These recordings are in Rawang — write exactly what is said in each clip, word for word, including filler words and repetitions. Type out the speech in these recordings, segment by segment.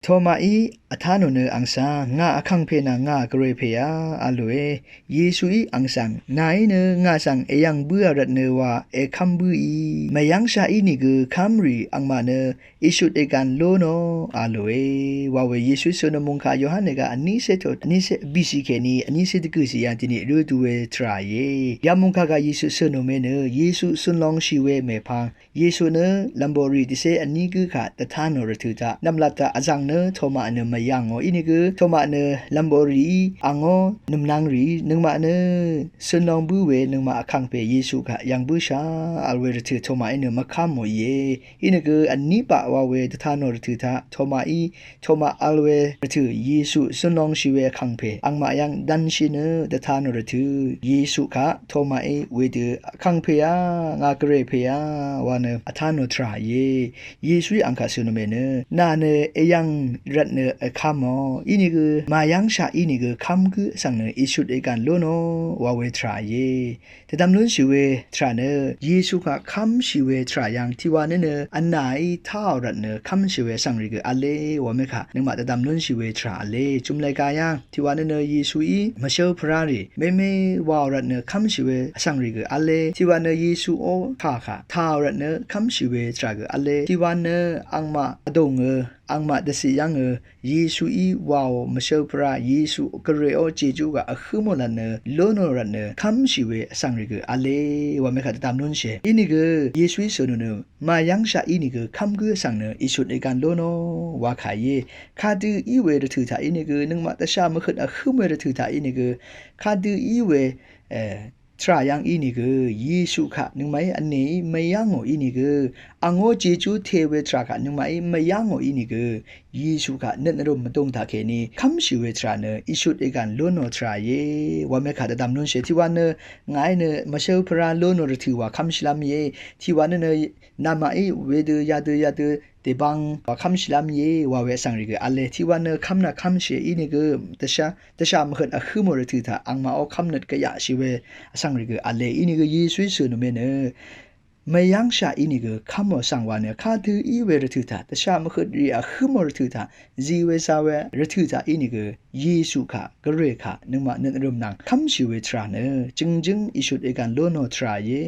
Tomaí vtá nò nø, àng svng ngà vkàngpè nvng ngà gvray pèá, vl lòe. Yesuí àng svng, nàí nø ngà svng èyv̀ng bǿà rvt nø wa èkv́m bǿì, mvyv́ngshaq ínìgø kv́mrì angmaq nø èshut ègv̀n ló nò, vl lòe. Wa we Yesuí sønò mungkà Yohan ègaq vnícé tut vnícé bìcì kèní vnícé dvgø̀cì yv̀ng dìní rø du we tvrà íe. Ya mungkà gaq Yesu sønò mè nø Yesu sønlongshì we mèpvng Yesu nø lv̀mbòrì dvcé vní gǿ kaq dvtá nò rvtø̀ taq nv̀mlat taq vzv̀ng nø Toma nø mvyv̀ngò ínìgø, Toma nø lv̀mbòrìí àngó nø̀mnvng rìí nøngmaq nø sønlong bǿ we nøngmaq vkàngpè Yesu kaq yv̀ng bǿshà, vl we rvtø̀ Tomaí nø mvkv́mò íe. Ínìgø vní baq wa we dvtá nò rvtø̀ taq Tomaí, Toma vl we rvtø̀ Yesu sønlongshì we vkàngpè angmaq yv́ng dv̄nshì nø dvtá nò rvtø̀ Yesu kaq Tomaí wedø vkàngpèá, ngà gvray pèá wa nø vtá nò tvrà íe. Yesuí àng kaq sønò mè nø, nà nø èyv̀ng rvt nø èkv́mò, ínìgø mvyv́ngshaq ínìgø kv́m gǿ vsv̀ng nø èshut ègv̀n ló nò, wa we tvrà íe. Dvdvm lúnshì we tvrà nø Yesu kaq kv́mshì we tvrà yv́ng tiqwa nø nø vnàí táò rvt nø kv́mshì we vsv̀ngrì gø v̄le, wa mekaq nøngmaq dvdvm lúnshì we tvrà v̄le. Jumlai gayv́ng tiqwa nø nø Yesuí mvshǿl pvrárì meme waò rvt nø kv́mshì we vsv̀ngrì gø v̄le. Tiqwa nø Yesuó kà kaq tāò rvt nø kv́mshì we tvrà gø v̄le. Tiqwa nø angmaq vdòngø, angmaq dvcì yv́ngø, Yesuí waò mvshǿl pvrá Yesu gvrayó jejú gaq vhǿ mò rvt nø ló nò rvt nø kv́mshì we vsv̀ngrì gø v̄le, wa mekaq dvdvm lúnshìe. Ínìgø Yesuí sønò nø mvyv́ngshaq ínìgø kv́m gǿ vsv̀ng nø èshut ègv̀n ló nò, wa kà íe. Kadø í we rvtø̀ taq ínìgø nøngmaq dvshà mvhøt vhǿm we rvtø̀ taq ínìgø kadø í we, e, tvrà yv́ng ínìgø Yesu kaq nøngmaqí vnèí mvyv́ngò ínìgø, àngó jejú te we tvrà kaq nøngmaqí mvyv́ngò ínìgø, Yesu kaq nøt nvrø̀m mvdùng taqkèní kv́mshì we tvrà nø èshut ègv̀n ló nò tvrà íe, wa mekaq dvdvm lúnshìe. Tiqwa nø ngàí nø mvshǿl pvrá ló nò rvtø̀ wa kv́mshìlv́m íe. Tiqwa nø nø namaqí wedø yadø yadø dèbvng wa kv́mshìlv́m íe, wa we vsv̀ngrì gø v̄le. Tiqwa nø kv́m nà kv́mshìe ínìgø dvshà, dvshà mvhøt vhǿ mò rvtø̀ taq angmaqó kv́mnøt gvyaqshì we vsv̀ngrì gø v̄le. Ínìgø Yesuí sønò mè nø mvyv́ngshaq ínìgø kv́mò vsv̀ng wa nø kadø í we rvtø̀ taq dvshà mvhøt rì vhǿ mò rvtø̀ taq zí we zá we rvtø̀ taq ínìgø Yesu kaq gvray kaq nøngmaq nøt nvrø̀m nvng kv́mshì we tvrà nø jø̀ngjǿng èshut ègv̀n ló nò tvrà íe,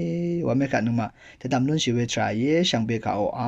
wa mekaq nøngmaq dvdvm lúnshì we tvrà íe, shvngbe kaq oqà.